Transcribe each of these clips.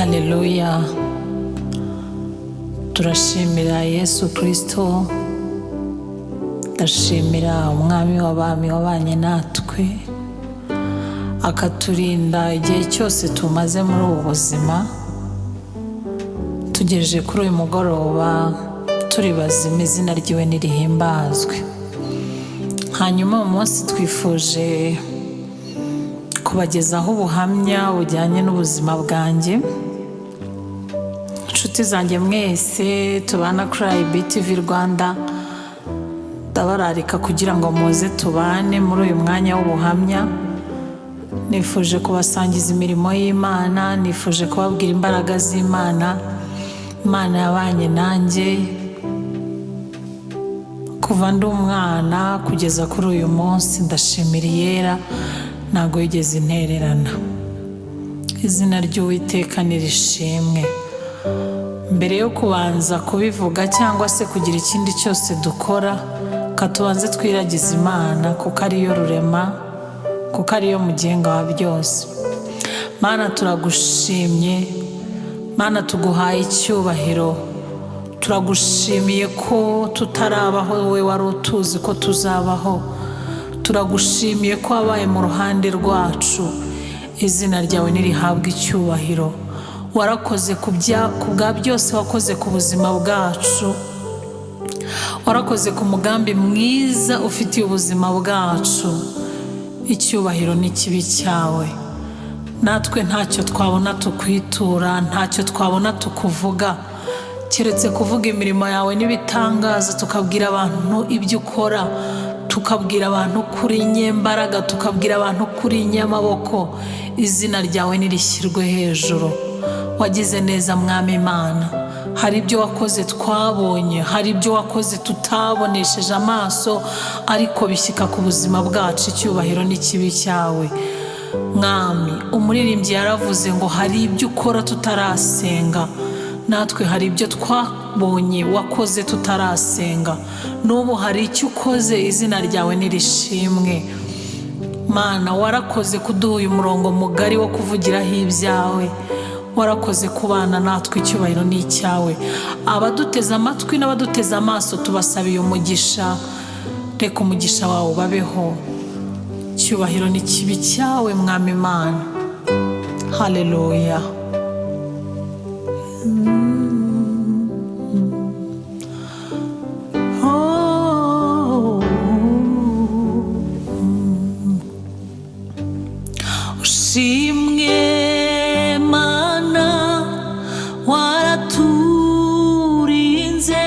Haleluya, turashimira Yesu Kristo, ndashimira Umwami w'abami wabanye natwe akaturinda igihe cyose tumaze muri ubu buzima. Tugejeje kuri uyu mugoroba turi bazima, izina ryiwe nirihimbazwe. Hanyuma uyu munsi twifuje kubagezaho ubuhamya bujyanye n'ubuzima bwanjye. Inshuti zanjye mwese tubana kuri IBTV Rwanda, ndabararika kugira ngo muze tubane muri uyu mwanya w'ubuhamya. Nifuje kubasangiza imirimo y'Imana, nifuje kubabwira imbaraga z'Imana. Imana yabanye nanjye kuva ndi umwana kugeza kuri uyu munsi, ndashimira Iyera, ntabwo yigeze intererana. Izina ry'Uwiteka nirishimwe. Mbere yo kubanza kubivuga cyangwa se kugira ikindi cyose dukora, ka tubanze twiragize Imana, kuko ariyo rurema, kuko ariyo mugenga wa byose. Mana, turagushimye. Mana, tuguhaye icyubahiro. Turagushimiye ko tutarabaho wowe wari utuzi ko tuzabaho. Turagushimiye ko wabaye mu ruhande rwacu. Izina ryawe nirihabwe icyubahiro. Warakoze ku bwa byose wakoze ku buzima bwacu, warakoze ku mugambi mwiza ufitiye ubuzima bwacu. Icyubahiro ni kibi cyawe. Natwe ntacyo twabona tukwitura, ntacyo twabona tukuvuga, keretse kuvuga imirimo yawe n'ibitangaza, tukabwira abantu ibyo ukora, tukabwira abantu kuri nyembaraga, tukabwira abantu kuri nyamaboko. Izina ryawe nirishyirwe hejuru. Wagize neza Mwami Imana. Hari ibyo wakoze twabonye, hari ibyo wakoze tutabonesheje amaso, ariko bishyika ku buzima bwacu. Icyubahiro ni kibi cyawe Mwami. Umuririmbyi yaravuze ngo hari ibyo ukora tutarasenga, natwe hari ibyo twabonye wakoze tutarasenga. N'ubu hari icyo ukoze, izina ryawe nirishimwe. Mana, warakoze kuduha uyu murongo mugari wo kuvugiraho ibyawe, warakoze kubana natwe, icyubahiro ni icyawe. Abaduteze amatwi n'abaduteze amaso tubasabiye umugisha, reka umugisha wawe ubabeho. Icyubahiro ni kibi cyawe Mwami Imana. Haleluya. Ushimwe Mana, waraturinze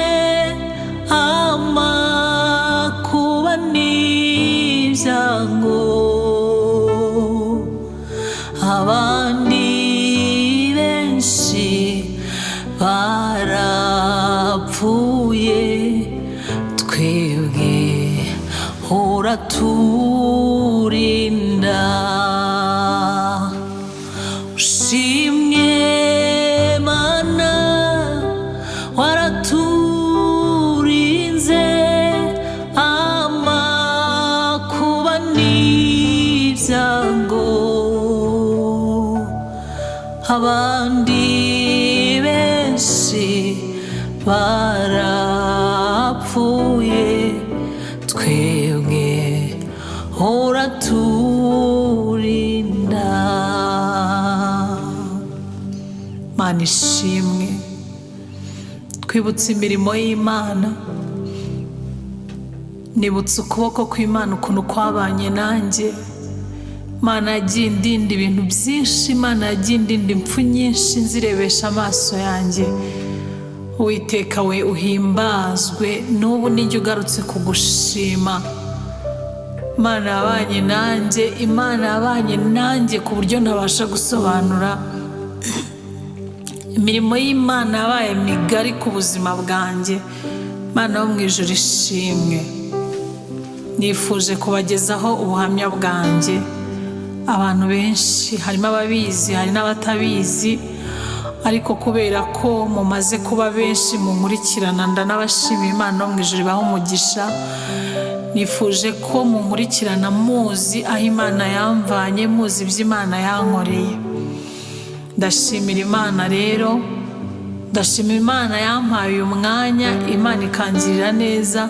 amakuba n'ibyago, abandi benshi barapfuye, twebwe uraturinda. Ushimwe Mana, waraturinze amakuba n'ibyago, abandi benshi barapfuye, twebwe uraturinda. Mana ishimwe. Twibutse imirimo y'Imana, nibutse ukuboko kw'Imana ukuntu kwabanye nanjye. Imana yagiye indinda ibintu byinshi, Imana yagiye indinda impfu nyinshi nzirebesha amaso yanjye. Uwiteka we uhimbazwe, n'ubu nijya ugarutse kugushima. Imana yabanye nanjye, Imana yabanye nanjye ku buryo ntabasha gusobanura. Imirimo y'Imana yabaye migari ku buzima bwanjye. Imana yo mu ijuru ishimwe. Nifuje kubagezaho ubuhamya bwanjye. Abantu benshi harimo ababizi, hari n'abatabizi, ariko kubera ko mumaze kuba benshi munkurikirana, ndanabashimiye. Imana yo mu ijuru ibahe umugisha. Nifuje ko munkurikirana muzi aho Imana yamvanye, muzi ibyo Imana yankoreye. Ndashimira Imana rero, ndashimira Imana yampaye uyu mwanya, Imana ikangirira neza,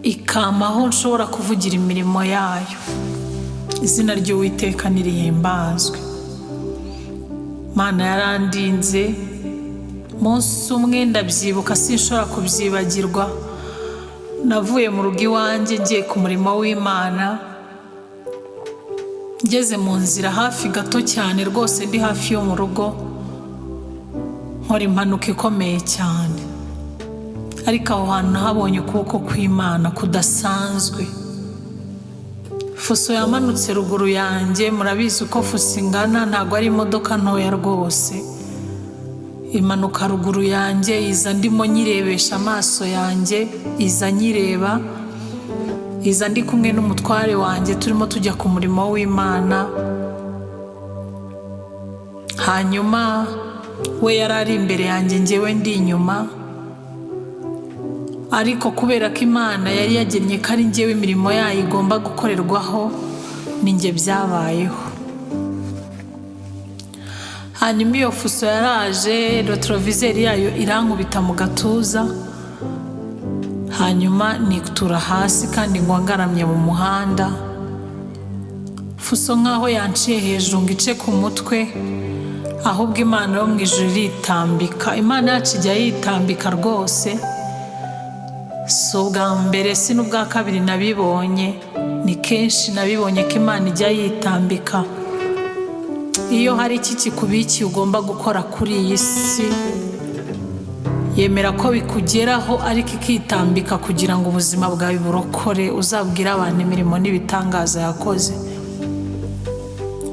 ikampa aho nshobora kuvugira imirimo yayo. Izina ry'Uwiteka nirihimbazwe. Imana yarandinze, umunsi umwe ndabyibuka sinshobora kubyibagirwa, navuye mu rugo iwanjye ngiye ku murimo w'Imana, ngeze mu nzira hafi gato cyane rwose ndi hafi yo mu rugo, nkora impanuka ikomeye cyane. Ariko aho hantu nahabonye ukuboko kw'Imana kudasanzwe. Fuso yamanutse ruguru yanjye, murabizi uko fuso ingana, ntabwo ari imodoka ntoya rwose. Imanuka ruguru yanjye, iza ndimo nyirebesha amaso yanjye, iza nyireba, iza ndi kumwe n'umutware wanjye turimo tujya ku murimo w'Imana. Hanyuma we yari ari imbere yanjye, njyewe ndi inyuma, ariko kubera ko Imana yari yagennye ko ari njyewe imirimo yayo igomba gukorerwaho, ni njye byabayeho. Hanyuma iyo fuso yaraje, retroviseri yayo irankubita mu gatuza, hanyuma nitura hasi kandi ngwa ngaramye mu muhanda. Fuso nkaho yanciye hejuru ngo ice ku mutwe, ahubwo Imana yo mu ijuru iritambika. Imana yacu ijya yitambika rwose, si ubwa mbere si n'ubwa kabiri nabibonye, ni kenshi nabibonye ko Imana ijya yitambika. Iyo hari iki kikubikiye ugomba gukora kuri iyi si, yemera ko bikugeraho ariko ikitambika kugira ngo ubuzima bwawe burokore, uzabwire abantu imirimo n'ibitangaza yakoze.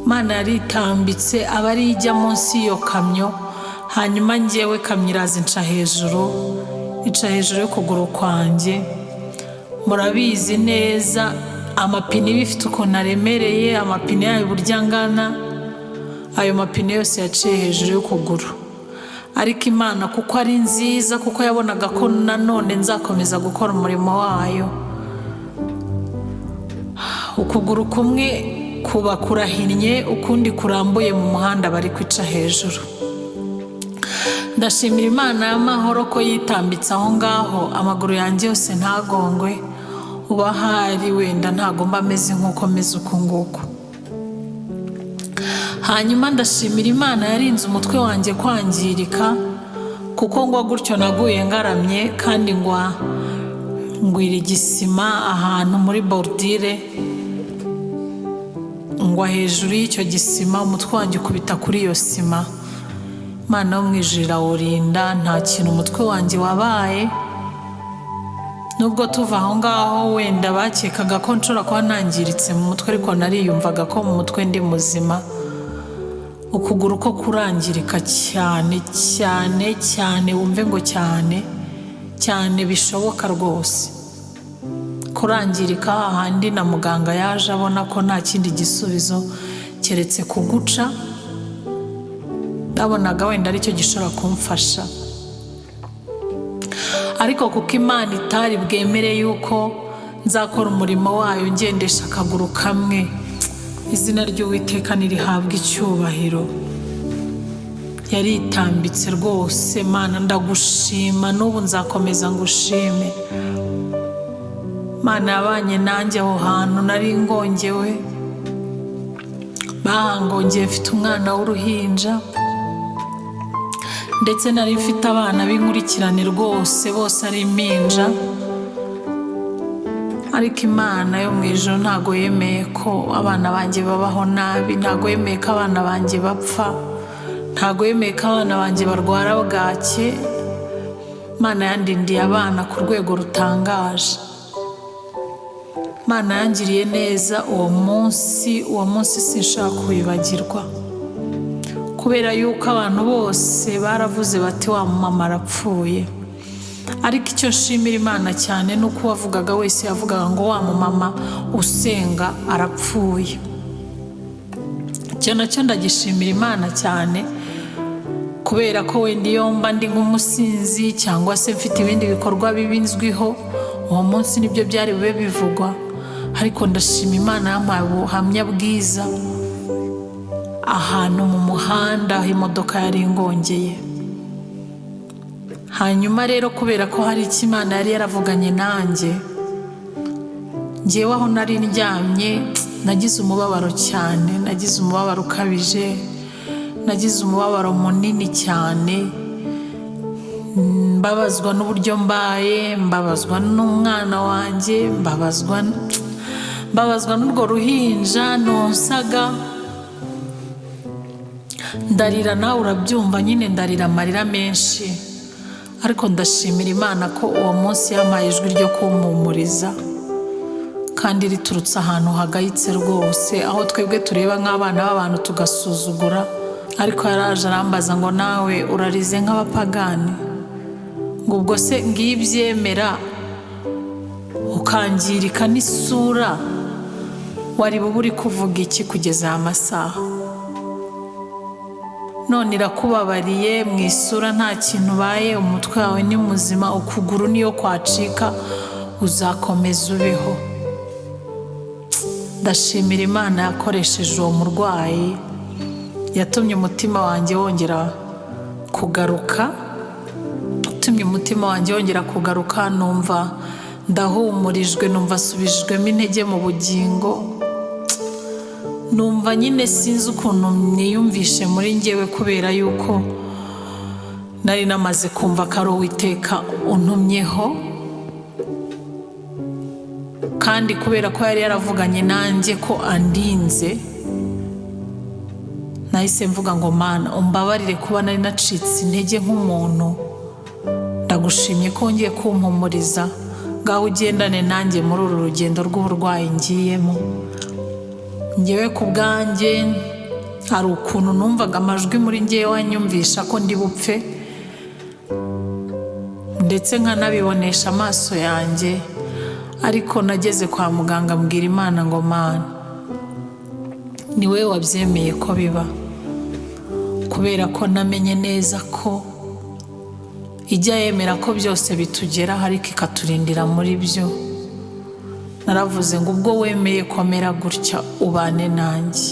Imana yaritambitse aba ariyo ijya munsi y'iyo kamyo, hanyuma njyewe kamyo iraza inca hejuru, ica hejuru y'ukuguru kwanjye. Murabizi neza amapine iba ifite ukuntu aremereye, amapine yayo uburyo angana, ayo mapine yose yaciye hejuru y'ukuguru. Ariko Imana kuko ari nziza, kuko yabonaga ko nanone nzakomeza gukora umurimo wayo, ukuguru kumwe kuba kurahinnye, ukundi kurambuye mu muhanda bari kwica hejuru. Ndashimira Imana y'amahoro ko yitambitse aho ngaho, amaguru yanjye yose ntagongwe, uba ahari wenda ntagomba ameze nk'uko meze uku nguku. Hanyuma ndashimira Imana yarinze umutwe wanjye kwangirika, kuko ngwa gutyo naguye ngaramye kandi ngwa ngwira igisima ahantu muri borudire, ngwa hejuru y'icyo gisima, umutwe wanjye ukubita kuri iyo sima. Imana yo mu ijuru irawurinda, nta kintu umutwe wanjye wabaye. Nubwo tuva aho ngaho wenda bakekaga ko nshobora kuba nangiritse mu mutwe, ariko nariyumvaga ko mu mutwe ndi muzima. Ukuguru ko kurangirika cyane cyane cyane, wumve ngo cyane cyane bishoboka rwose. Kurangirika ahandi na muganga yaje abona ko nta kindi gisubizo keretse kuguca, babonaga wenda aricyo gishobora kumfasha. Ariko kuko Imana itari bwemere yuko nzakora umurimo wayo ngendesha akaguru kamwe, izina ry'Uwiteka nirihabwe icyubahiro. Yaritambitse rwose. Mana ndagushima, n'ubu nzakomeza ngushime. Mana yabanye nanjye aho hantu nari ngongewe, bahangongeye mfite umwana w'uruhinja, ndetse nari mfite abana b'inkurikirane rwose, bose ari impinja. Ariko Imana yo mu ijuru ntago yemeye ko abana banjye babaho nabi, ntago yemeye ko abana banjye bapfa, ntago yemeye ko abana banjye barwara bwake. Imana yandindiye abana ku rwego rutangaje. Imana yangiriye neza uwo munsi sinshaka kuwibagirwa, kubera yuko abantu bose baravuze bati wa mama arapfuye. Ariko icyo nshimira Imana cyane ni uko uwavugaga wese yavugaga ngo wa mama usenga arapfuye. Icyo nacyo ndagishimira Imana cyane, kubera ko wenda iyo mba ndi nk'umusinzi cyangwa se mfite ibindi bikorwa bibi nzwiho, uwo munsi nibyo byari bube bivugwa. Ariko ndashima Imana yampaye ubuhamya bwiza. Ahantu mu muhanda aho imodoka yari ingongeye. Hanyuma rero, kubera ko hari icyo Imana yari yaravuganye nanjye, ngewe aho nari ndyamye nagize umubabaro cyane, nagize umubabaro ukabije, nagize umubabaro munini cyane. Mbabazwa n'uburyo mbaye, mbabazwa n'umwana wanjye, mbabazwa n'urwo ruhinja nonsaga. Ndarira, nawe urabyumva nyine, ndarira amarira menshi. Ariko ndashimira Imana ko uwo munsi yampaye ijwi ryo kumpumuriza, kandi riturutse ahantu hagayitse rwose, aho twebwe tureba nk'abana b'abantu tugasuzugura. Ariko yaraje arambaza ngo: "Nawe urarize nk'abapagani?" Ngo: "Ubwo se ngibyemera ukangirika n'isura, wari bube uri kuvuga iki kugeza aya masaha? None irakubabariye, mu isura nta kintu ubaye, umutwe wawe ni muzima, ukuguru niyo kwacika uzakomeza ubeho." Ndashimira Imana yakoresheje uwo murwayi, yatumye umutima wanjye wongera kugaruka, yatumye umutima wanjye wongera kugaruka. Numva ndahumurijwe, numva asubijwemo intege mu bugingo. Numva nyine sinzi ukuntu niyumvishe muri ngewe, kubera yuko nari namaze kumva ko ari Uwiteka untumyeho, kandi kubera ko yari yaravuganye nanjye ko andinze. Nahise mvuga ngo: "Mana, umbabarire kuba nari nacitse intege nk'umuntu. Ndagushimye ko wongeye kumpumuriza. Ngaho ugendane nanjye muri uru rugendo rw'uburwayi ngiyemo." Ngewe ku bwanjye hari ukuntu numvaga amajwi muri ngewe wanyumvisha ko ndi bupfe, ndetse nkanabibonesha amaso yanjye. Ariko nageze kwa muganga mbwira Imana ngo: "Mana, ni wowe wabyemeye ko biba," kubera ko namenye neza ko ijya yemera ko byose bitugeraho, ariko ikaturindira muri byo. Naravuze ngo: "Ubwo wemeye komera gutya, ubane nanjye.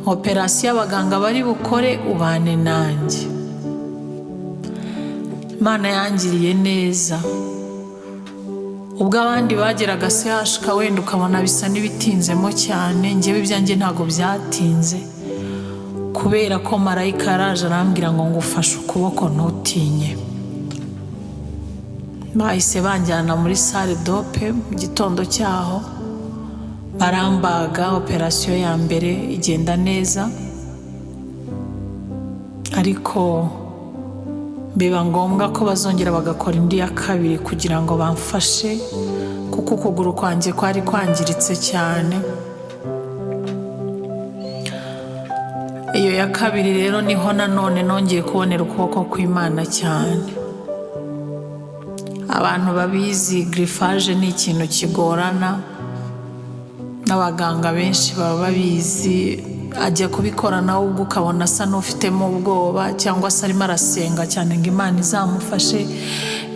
Operasiyo abaganga bari bukore, ubane nanjye." Imana yangiriye neza. Ubwo abandi bageraga CHK wenda ukabona bisa n'ibitinzemo cyane, ngewe ibyanjye ntabwo byatinze, kubera ko marayika yaraje arambwira ngo: "Ngufashe ukuboko, ntutinye." Bahise banjyana muri salle d'op mu gitondo cyaho, barambaga. Operasiyo ya mbere igenda neza, ariko biba ngombwa ko bazongera bagakora indi ya kabiri kugira ngo bamfashe, kuko ukuguru kwanjye kwari kwangiritse cyane. Iyo ya kabiri rero niho nanone nongeye kubonera ukuboko kw'Imana cyane. Abantu babizi, greffage ni ikintu kigorana, n'abaganga benshi baba babizi. Ajya kubikora nawe ubwo ukabona asa n'ufitemo ubwoba, cyangwa se arimo arasenga cyane ngo Imana izamufashe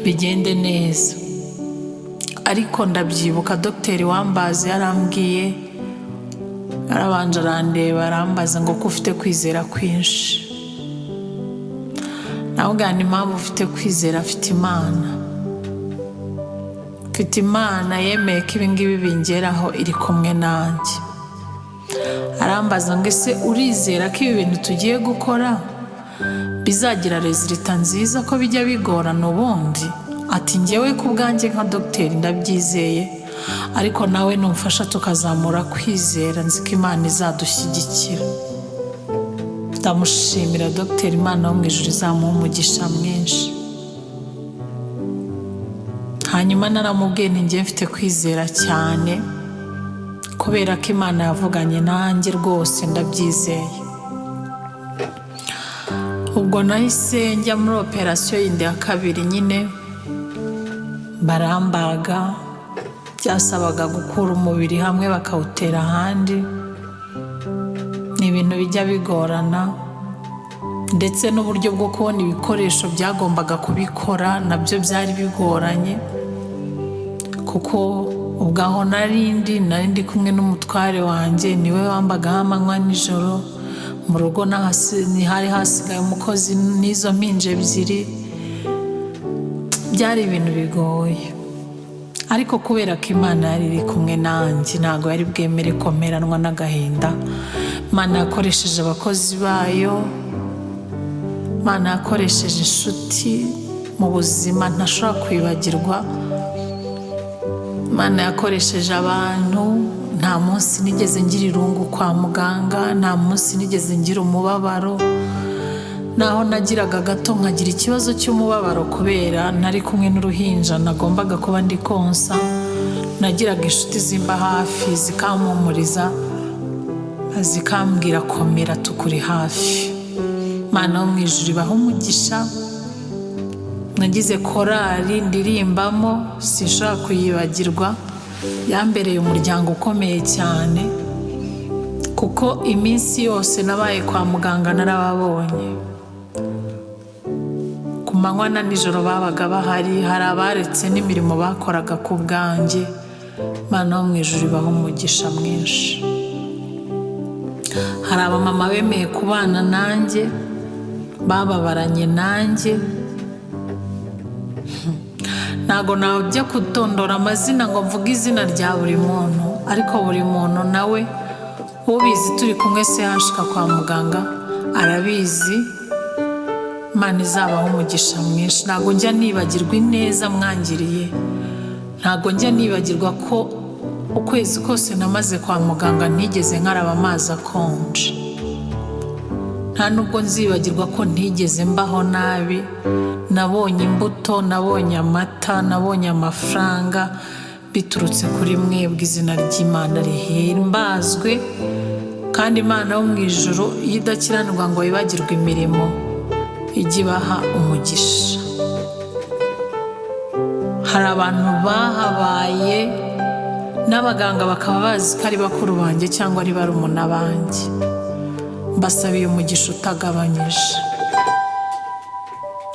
bigende neza. Ariko ndabyibuka, dogiteri wambaze yarambwiye, arabanje arandeba, arambaza ngo: "Ko ufite kwizera kwinshi?" Nawe ni impamvu ufite kwizera: afite Imana, mfite Imana yemeye ko ibingibi bingeraho, iri kumwe nanjye. Arambaza ngo: "Ese urizera ko ibi bintu tugiye gukora bizagira résultat nziza, ko bijya bigorana ubundi?" Ati: "Ngewe ku bwanjye nka dogiteri ndabyizeye, ariko nawe numfasha tukazamura kwizera, nzi ko Imana izadushyigikira." Ndamushimira dogiteri, Imana wo mu ijuru izamuha umugisha mwinshi. Hanyuma naramubwiye nti: "Ngiye mfite kwizera cyane, kubera ko Imana yavuganye nanjye, rwose ndabyizeye." Ubwo nahise njya muri operasiyo yindi ya kabiri nyine, barambaga. Byasabaga gukura umubiri hamwe bakawutera ahandi. Ni ibintu bijya bigorana, ndetse n'uburyo bwo kubona ibikoresho byagombaga kubikora nabyo byari bigoranye, kuko Ubwo aho nari ndi kumwe n'umutware wanjye, niwe wambagaho amanywa nijoro. Mu rugo hari hasigaye umukozi n'izo mpinja ebyiri. Byari ibintu bigoye, ariko kubera ko Imana yari iri kumwe nanjye, ntabwo yari bwemere ko mperanwa n'agahinda. Imana yakoresheje abakozi bayo, Imana yakoresheje inshuti mu buzima ntashobora kwibagirwa, Imana yakoresheje abantu. Nta munsi nigeze ngira irungu kwa muganga, nta munsi nigeze ngira umubabaro. Naho nagiraga gato nkagira ikibazo cy'umubabaro kubera nari kumwe n'uruhinja nagombaga kuba ndi konsa, nagiraga inshuti zimba hafi zikampumuriza, zikambwira komera tukuri hafi. Imana yo mu ijuru ibaha umugisha. Nagize korali ndirimbamo, sinshobora kuyibagirwa, yambereye umuryango ukomeye cyane, kuko iminsi yose nabaye kwa muganga narababonye. Ku manywa na nijoro babaga bahari, hari abaretse n'imirimo bakoraga ku bwanjye. Imana yo mu ijuru ibaha umugisha mwinshi. Hari abamama bemeye kubana nanjye, bababaranye nanjye. Ntabwo najya kutondora amazina ngo mvuge izina rya buri muntu, ariko buri muntu nawe ubizi turi kumwe sehashika kwa muganga arabizi. Imana izabaho umugisha mwinshi. Ntabwo njya nibagirwa ineza mwangiriye, ntabwo njya nibagirwa ko ukwezi kose namaze kwa muganga ntigeze nkaraba amazi akonje. Nta nubwo nzibagirwa ko ntigeze mbaho nabi. Nabonye imbuto, nabonye amata, nabonye amafaranga biturutse kuri mwebwe. Izina ry'Imana rihimbazwe, kandi Imana yo mu ijuru iyo idakiranirwa ngo yibagirwe imirimo, ijye ibaha umugisha. Hari abantu bahabaye n'abaganga bakaba bazi ko ari bakuru banjye cyangwa ari barumuna banjye. Mbasabiye umugisha utagabanyije.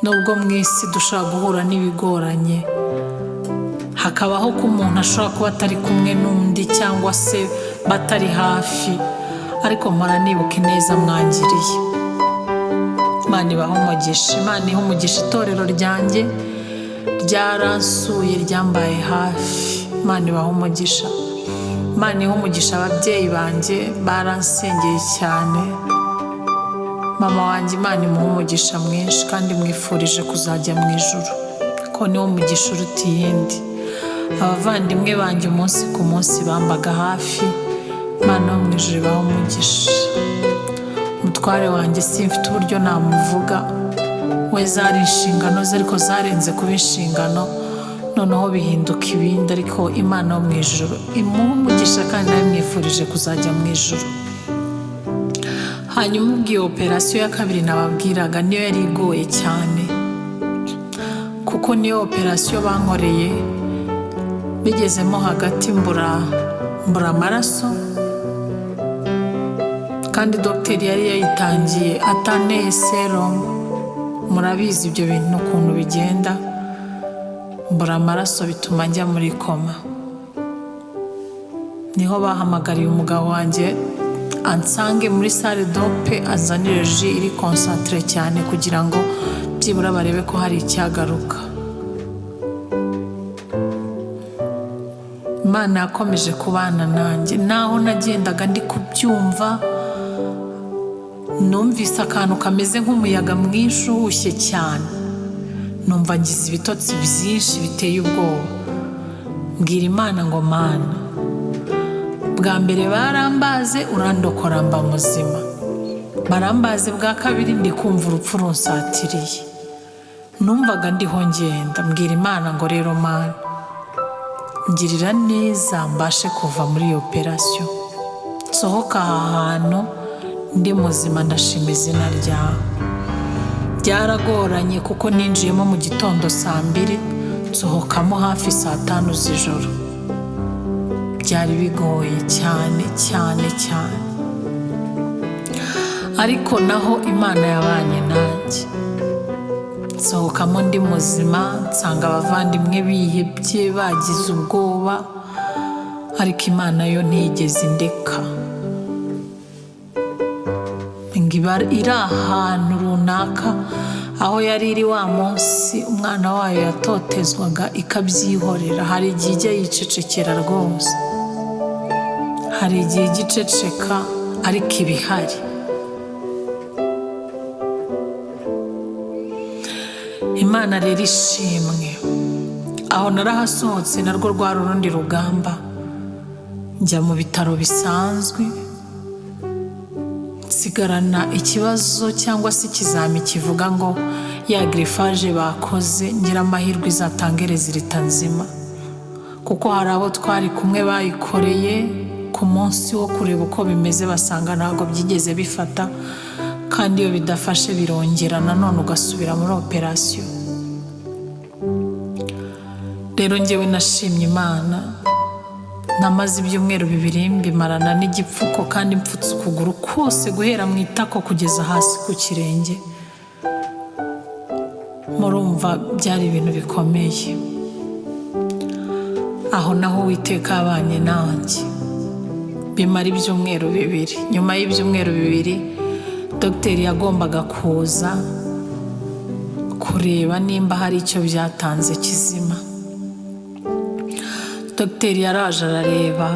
Nubwo mu isi dushobora guhura n'ibigoranye, hakabaho ko umuntu ashobora kuba atari kumwe n'undi cyangwa se batari hafi, ariko mpora nibuka ineza mwangiriye. Imana ibaha umugisha. Imana iha umugisha itorero ryanjye ryaransuye, ryambaye hafi. Imana ibaha umugisha. Imana iha umugisha ababyeyi banjye, baransengeye cyane. Mama wanjye Imana imuha umugisha mwinshi, kandi mwifurije kuzajya mu ijuru, ko niwo mugisha uruta iyindi. Abavandimwe banjye umunsi ku munsi bambaga hafi. Imana yo mu ijuru ibaha umugisha. Umutware wanjye simfite uburyo namuvuga, we zari inshingano ze, ariko zarenze kuba inshingano, noneho bihinduka ibindi. Ariko Imana yo mu ijuru imuha umugisha, kandi nawe mwifurije kuzajya mu ijuru. Hanyuma ubwo iyo operasiyo ya kabiri nababwiraga niyo yari igoye cyane, kuko niyo operasiyo bankoreye bigezemo hagati mbura amaraso, kandi dogiteri yari yayitangiye atanteye serumu. Murabizi ibyo bintu ukuntu bigenda. Mbura amaraso bituma njya muri koma. Niho bahamagariye umugabo wanjye ansange muri salle d'op, azanire jus iri concentrée cyane kugira ngo byibura barebe ko hari icyagaruka. Imana yakomeje kubana nanjye, naho nagendaga ndi kubyumva, numvise akantu kameze nk'umuyaga mwinshi uhushye cyane, numva ngize ibitotsi byinshi biteye ubwoba. Mbwira Imana ngo Mana, bwa mbere barambaze urandokora mba muzima, barambaze bwa kabiri ndi kumva urupfu runsatiriye. Numvaga ndiho ngenda, mbwira Imana ngo rero Mana, ngirira neza mbashe kuva muri iyo operasiyo, nsohoka aha hantu ndi muzima, ndashima izina ryawe. Byaragoranye kuko ninjiyemo mu gitondo saa 2, nsohokamo hafi saa 5 z'ijoro. Byari bigoye cyane cyane cyane, ariko naho Imana yabanye nanjye, nsohokamo ndi muzima. Nsanga abavandimwe bihebye, bagize ubwoba, Ariko Imana yo ntiyigeze indeka ngo iba iri ahantu runaka aho yari iri wa munsi umwana wayo yatotezwaga ikabyihorera. Hari igihe ijya yicecekera rwose, hari igihe ijya iceceka ariko iba ihari. Imana rero ishimwe. Aho narahasohotse, narwo rwari urundi rugamba, njya mu bitaro bisanzwe, nsigarana ikibazo cyangwa se ikizami kivuga ngo ya greffage bakoze ngira amahirwe izatange rezilita nzima, kuko hari abo twari kumwe bayikoreye ku munsi wo kureba uko bimeze basanga ntabwo byigeze bifata, kandi iyo bidafashe birongera nanone ugasubira muri operasiyo. Rero njyewe nashimye Imana, namaze ibyumweru 2 mbimarana n'igipfuko kandi mpfutse ukuguru kose guhera mu itako kugeza hasi ku kirenge. Murumva byari ibintu bikomeye. Aho naho Uwiteka yabanye nanjye bimara ibyumweru 2. Nyuma y'ibyumweru 2 dogiteri yagombaga kuza kureba nimba hari icyo byatanze kizima. Dogiteri yaraje arareba,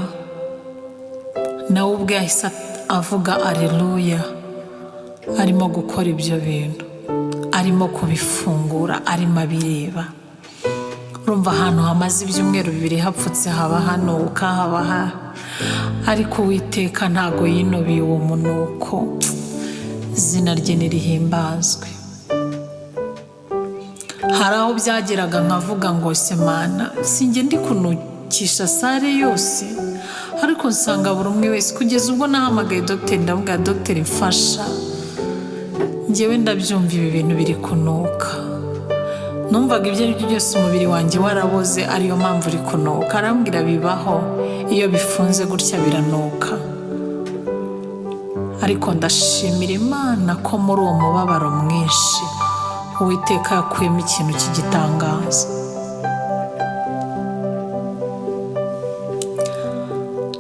nawe ubwe yahise avuga aleluya, arimo gukora ibyo bintu, arimo kubifungura, arimo abireba. Urumva ahantu hamaze ibyumweru 2 hapfutse haba hanuka, haba ha, ariko Uwiteka ntago yinubiye uwo munuko, izina rye nirihimbazwe. Hari aho byageraga nkavuga ngo semana sinjye ndi kunukisha sare yose, ariko nsanga buri umwe wese, kugeza ubwo nahamagaye dogiteri ndamubwira, dogiteri mfasha, njyewe ndabyumva ibi bintu biri kunuka. Numvaga ibyo ari byo byose umubiri wanjye waraboze, ariyo mpamvu uri kunuka. Arambwira bibaho, iyo bifunze gutya biranuka. Ariko ndashimira Imana ko muri uwo mubabaro mwinshi Uwiteka yakuyemo ikintu cy'igitangaza.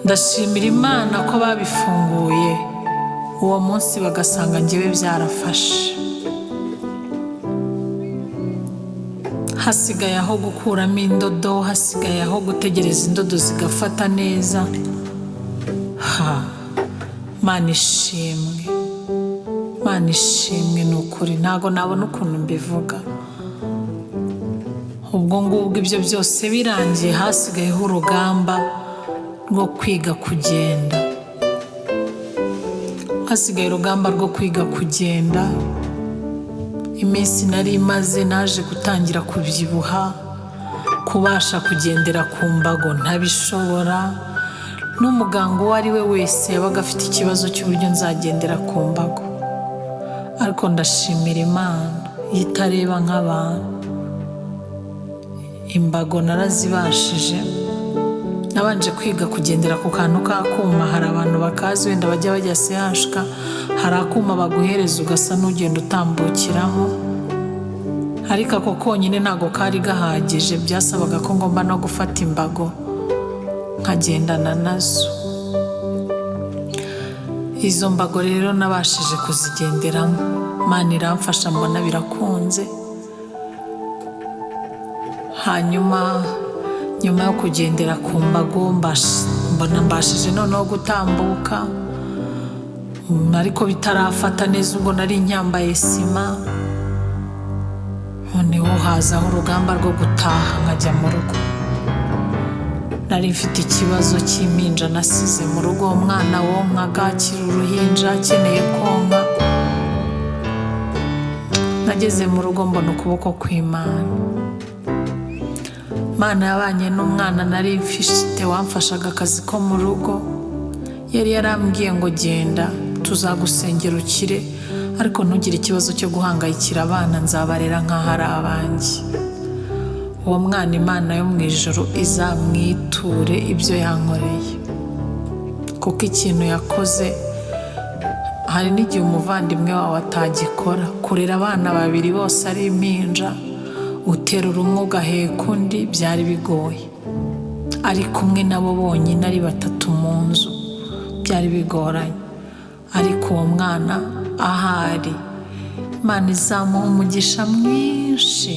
Ndashimira Imana ko babifunguye uwo munsi bagasanga njyewe byarafashe. Hasigaye aho gukuramo indodo, hasigaye aho gutegereza indodo zigafata neza. Ha, Mana ishimwe, Mana ishimwe ni ukuri, ntago nabona ukuntu mbivuga. Ubwo ngubwo ibyo byose birangiye, hasigayeho urugamba rwo kwiga kugenda. Hasigaye urugamba rwo kwiga kugenda. Iminsi nari imaze naje gutangira kubyibuha, kubasha kugendera ku mbago ntabishobora, n'umuganga uwo ari we wese yabaga afite ikibazo cy'uburyo nzagendera ku mbago. Ariko ndashimira Imana itareba nk'abantu, imbago narazibashije. Nabanje kwiga kugendera ku kantu k'akuma, hari abantu bakazi wenda bajya bajya sehashika, hari akuma baguhereza ugasa n'ugenda utambukiramo, ariko ako konyine ntago kari gahagije, byasabaga ko ngomba no gufata imbago nkagendana nazo. Izo mbago rero nabashije kuzigenderamo, Imana iramfasha mbona birakunze. Hanyuma nyuma yo kugendera ku mbago mbona mbashije noneho gutambuka, ariko bitarafata neza, ubwo nari nyambaye sima. Noneho hazaho urugamba rwo gutaha nkajya mu rugo. Nari mfite ikibazo cy'impinja nasize mu rugo, umwana wonkaga akiri uruhinja akeneye konka. Nageze mu rugo mbona ukuboko kw'Imana. Imana yabanye n'umwana nari mfite wamfashaga akazi ko mu rugo, yari yarambwiye ngo genda tuzagusengera ukire, ariko ntugire ikibazo cyo guhangayikira abana, nzabarera nk'aho ari abanjye. Uwo mwana Imana yo mu ijuru izamwiture ibyo yankoreye, kuko ikintu yakoze hari n'igihe umuvandimwe wawe atagikora. Kurera abana babiri bose ari impinja, uterura umwe ugaheka undi, byari bigoye. Ari kumwe nabo bonyine, ari batatu mu nzu, byari bigoranye. Ariko uwo mwana ahari, Imana izamuha umugisha mwinshi,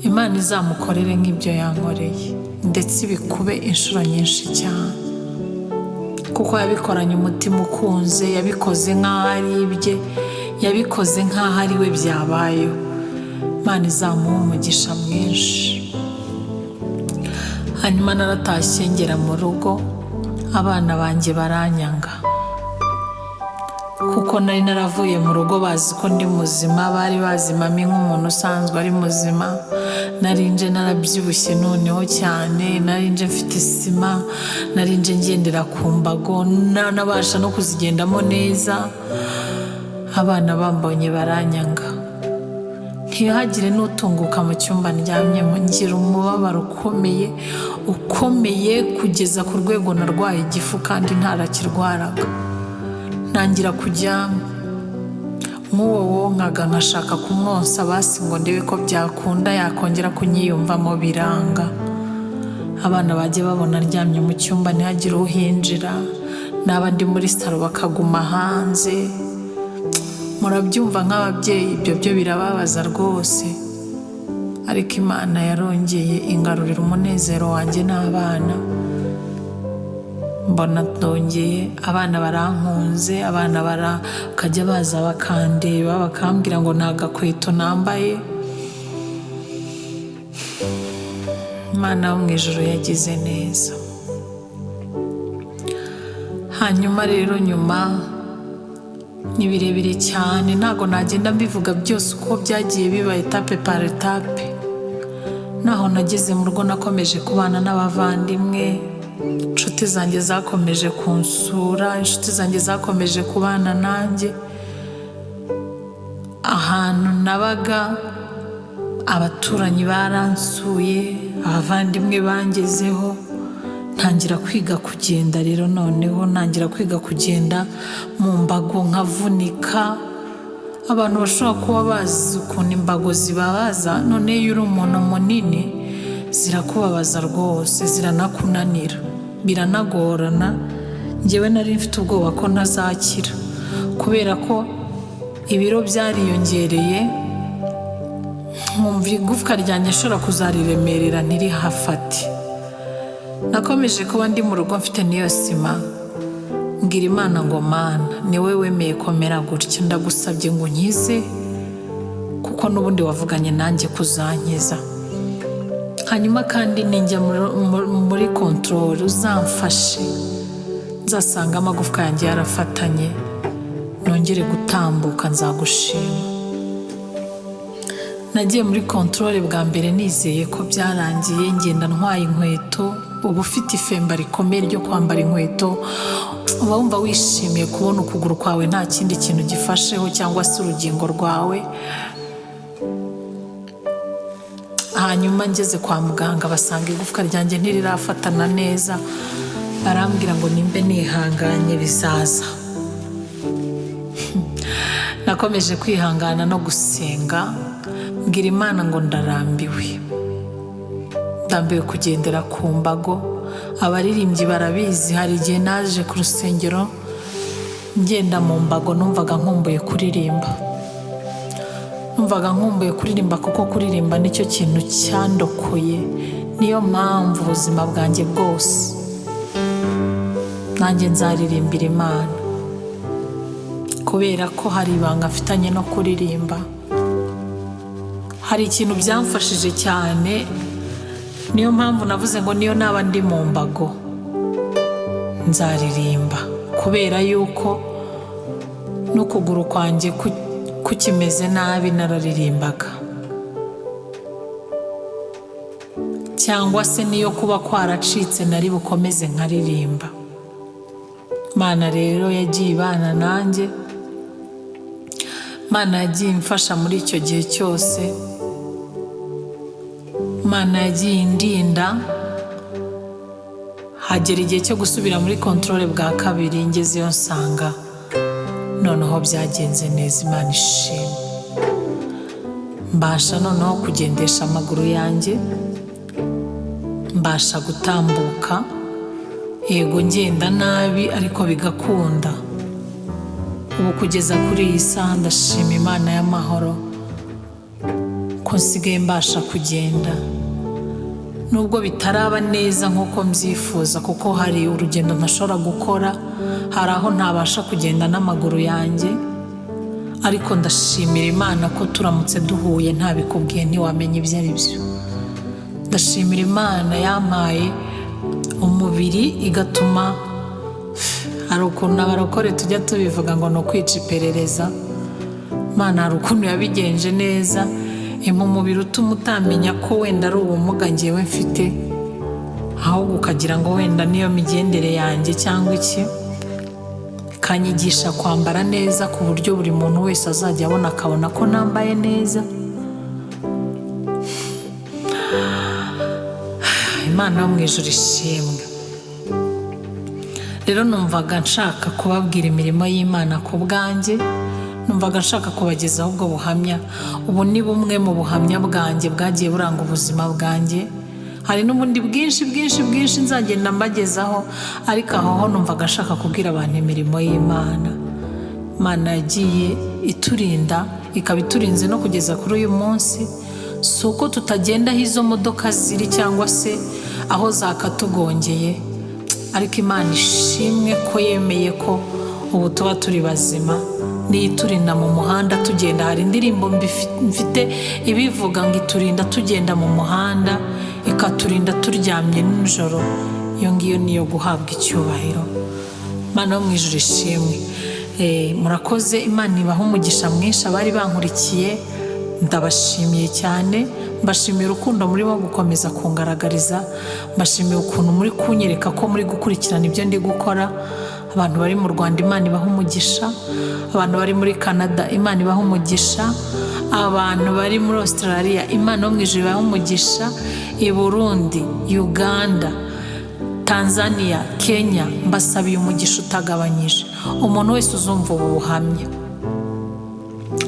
Imana izamukorere nk'ibyo yankoreye, ndetse ibikube inshuro nyinshi cyane, kuko yabikoranye umutima ukunze, yabikoze nk'aho ari ibye, yabikoze nk'aho ari we byabayeho. Imana izamuha umugisha mwinshi. Hanyuma naratashye ngera mu rugo, abana banjye baranyanga, kuko nari naravuye mu rugo bazi ko ndi muzima, bari bazi mami nk'umuntu usanzwe ari muzima. Narinje narabyibushye noneho cyane, narinje mfite isima, narinje ngendera ku mbago, nanabasha no kuzigendamo neza. Abana bambonye baranyanga, ntihagire n'utunguka mu cyumba ndyamyemo. Ngira umubabaro ukomeye ukomeye, kugeza ku rwego narwaye igifu kandi ntarakirwaraga. Ntangira kujya nk'uwo wonkaga nkashaka kumwonsa basi ngo ndebe ko byakunda yakongera kunyiyumvamo, biranga. Abana bajya babona ndyamye mu cyumba ntihagire uhinjira, naba ndi muri salo bakaguma hanze. Murabyumva nk'ababyeyi, ibyo byo birababaza rwose. Ariko Imana yarongeye ingarurira umunezero wanjye n'abana, mbona ndongeye, abana barankunze, abana bakajya baza bakandeba bakambwira ngo nta gakweto nambaye. Imana yo mu ijuru yagize neza. Hanyuma rero nyuma ni birebire cyane, ntabwo nagenda mbivuga byose uko byagiye biba etape par etape. Naho nageze mu rugo nakomeje kubana n'abavandimwe, inshuti zanjye zakomeje kunsura, inshuti zanjye zakomeje kubana nanjye. Ahantu nabaga abaturanyi baransuye, abavandimwe bangezeho, ntangira kwiga kugenda. Rero noneho ntangira kwiga kugenda mu mbago nkavunika. Abantu bashobora kuba bazi ukuntu imbago zibabaza, none iyo uri umuntu munini zirakubabaza rwose, ziranakunanira, biranagorana. Njyewe nari mfite ubwoba ko ntazakira, kubera ko ibiro byariyongereye, nkumva igufwa ryanjye nshobora kuzariremerera ntirihafate. Nakomeje kuba ndi mu rugo mfite n'iyo sima, mbwira Imana ngo Mana, ni wowe wemeye komera gutya, ndagusabye ngo unkize, kuko n'ubundi wavuganye nanjye kuzankiza. Hanyuma kandi ninjya muri kontorore uzamfashe, nzasanga amagufwa yanjye yarafatanye, nongere gutambuka, nzagushima. Nagiye muri kontorore bwa mbere nizeye ko byarangiye, ngenda ntwaye inkweto. Uba ufite ifemba rikomeye ryo kwambara inkweto, uba wumva wishimiye kubona ukuguru kwawe nta kindi kintu gifasheho cyangwa se urugingo rwawe. Hanyuma ngeze kwa muganga basanga igufwa ryanjye ntirirafatana neza, barambwira ngo nimbe nihanganye bizaza. Nakomeje kwihangana no gusenga, mbwira Imana ngo ndarambiwe, ndambiwe kugendera ku mbago. Abaririmbyi barabizi, hari igihe naje ku rusengero ngenda mu mbago, numvaga nkumbuye kuririmba, numvaga nkumbuye kuririmba, kuko kuririmba nicyo kintu cyandokoye. Niyo mpamvu ubuzima bwanjye bwose nanjye nzaririmbira Imana, kubera ko hari ibanga mfitanye no kuririmba. Hari ikintu byamfashije cyane, niyo mpamvu navuze ngo niyo naba ndi mu mbago nzaririmba, kubera yuko n'ukuguru kwanjye kukimeze nabi nararirimbaga, cyangwa se niyo kuba kwaracitse nari bukomeze nkaririmba. Imana rero yagiye ibana nanjye, Imana yagiye imfasha muri icyo gihe cyose, Imana yagiye indinda. Hagera igihe cyo gusubira muri kontorore bwa kabiri, ngezeyo nsanga noneho byagenze neza, Imana ishimwe. Mbasha noneho kugendesha amaguru yanjye, Mbasha gutambuka, yego ngenda nabi ariko bigakunda. Ubu kugeza kuri iyi saha ndashima Imana y'amahoro ko nsigaye mbasha kugenda, nubwo bitaraba neza nk'uko mbyifuza, kuko hari urugendo ntashobora gukora, hari aho ntabasha kugenda n'amaguru yanjye, ariko ndashimira Imana ko turamutse duhuye ntabikubwiye ntiwamenya ibyo ari byo. Ndashimira Imana yampaye umubiri igatuma, hari ukuntu abarokore tujya tubivuga ngo ni ukwica iperereza, Imana hari ukuntu yabigenje neza, impa umubiri utuma utamenya ko wenda ari ubumuga ngewe mfite, ahubwo ukagira ngo wenda niyo migendere yanjye cyangwa iki, ikanyigisha kwambara neza ku buryo buri muntu wese azajya abona akabona ko nambaye neza. Imana yo mu ijuru ishimwe. Rero numvaga nshaka kubabwira imirimo y'Imana ku bwanjye, numvaga nshaka kubagezaho ubwo buhamya. Ubu ni bumwe mu buhamya bwanjye bwagiye buranga ubuzima bwanjye. Hari n'ubundi bwinshi bwinshi bwinshi nzagenda mbagezaho, ariko aho ho numvaga nshaka kubwira abantu imirimo y'Imana. Imana yagiye iturinda, ikaba iturinze no kugeza kuri uyu munsi. Si uko tutagenda aho izo modoka ziri cyangwa se aho zakatugongeye, ariko Imana ishimwe ko yemeye ko ubu tuba turi bazima, niyo iturinda mu muhanda tugenda. Hari indirimbo mfite ibivuga ngo iturinda tugenda mu muhanda, ikaturinda turyamye nijoro. Iyo ngiyo niyo guhabwa icyubahiro. Imana yo mu ijuru ishimwe. Murakoze, Imana ibahe umugisha mwinshi. Abari bankurikiye ndabashimiye cyane, mbashimiye urukundo murimo gukomeza kungaragariza, mbashimiye ukuntu muri kunyereka ko muri gukurikirana ibyo ndi gukora. Abantu bari mu Rwanda Imana ibahe umugisha, abantu bari muri Canada Imana ibahe umugisha, abantu bari muri Australia Imana yo mu ijuru ibahe umugisha, i Burundi, Uganda, Tanzania, Kenya, mbasabiye umugisha utagabanyije. Umuntu wese uzumva ubu buhamya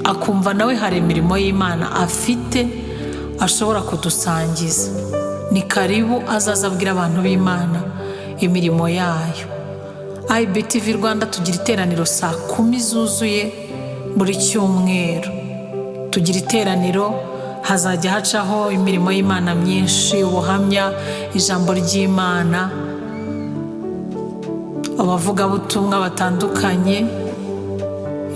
akumva nawe hari imirimo y'Imana afite ashobora kudusangiza, ni karibu azaza abwira abantu b'Imana imirimo yayo. IBTV Rwanda tugira iteraniro saa 10 zuzuye buri cyumweru. Tugira iteraniro, hazajya hacaho imirimo y'Imana myinshi, ubuhamya, ijambo ry'Imana, abavugabutumwa batandukanye.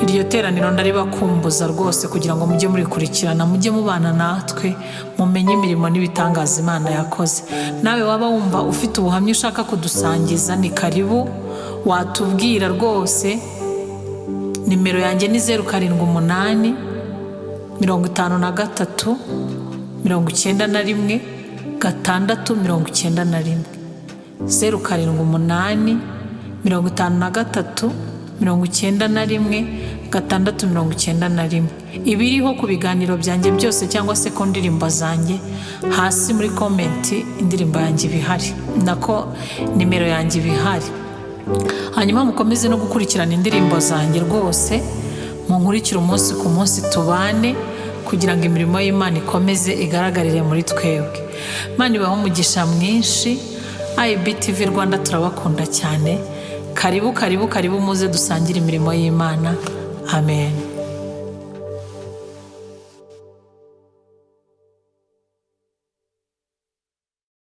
Iryo teraniro ndaribakumbuza rwose kugira ngo mujye murikurikirana, mujye mubana natwe, mumenye imirimo n'ibitangaza Imana yakoze. Nawe waba wumva ufite ubuhamya ushaka kudusangiza, ni karibu, watubwira rwose. Nimero yanjye ni 0 7 8 53 91 6 91, 0 7 8 53 91 6 91. Ibiriho ku biganiro byanjye byose cyangwa se ku ndirimbo zanjye, hasi muri komenti indirimbo yanjye ibihari, nako nimero yanjye ibihari. Hanyuma mukomeze no gukurikirana indirimbo zanjye rwose, munkurikire umunsi ku munsi, tubane kugira ngo imirimo y'Imana ikomeze igaragarire muri twebwe. Imana ibahe umugisha mwinshi. IBTV Rwanda turabakunda cyane. Karibu karibu karibu, muze dusangire imirimo y'Imana. Amen.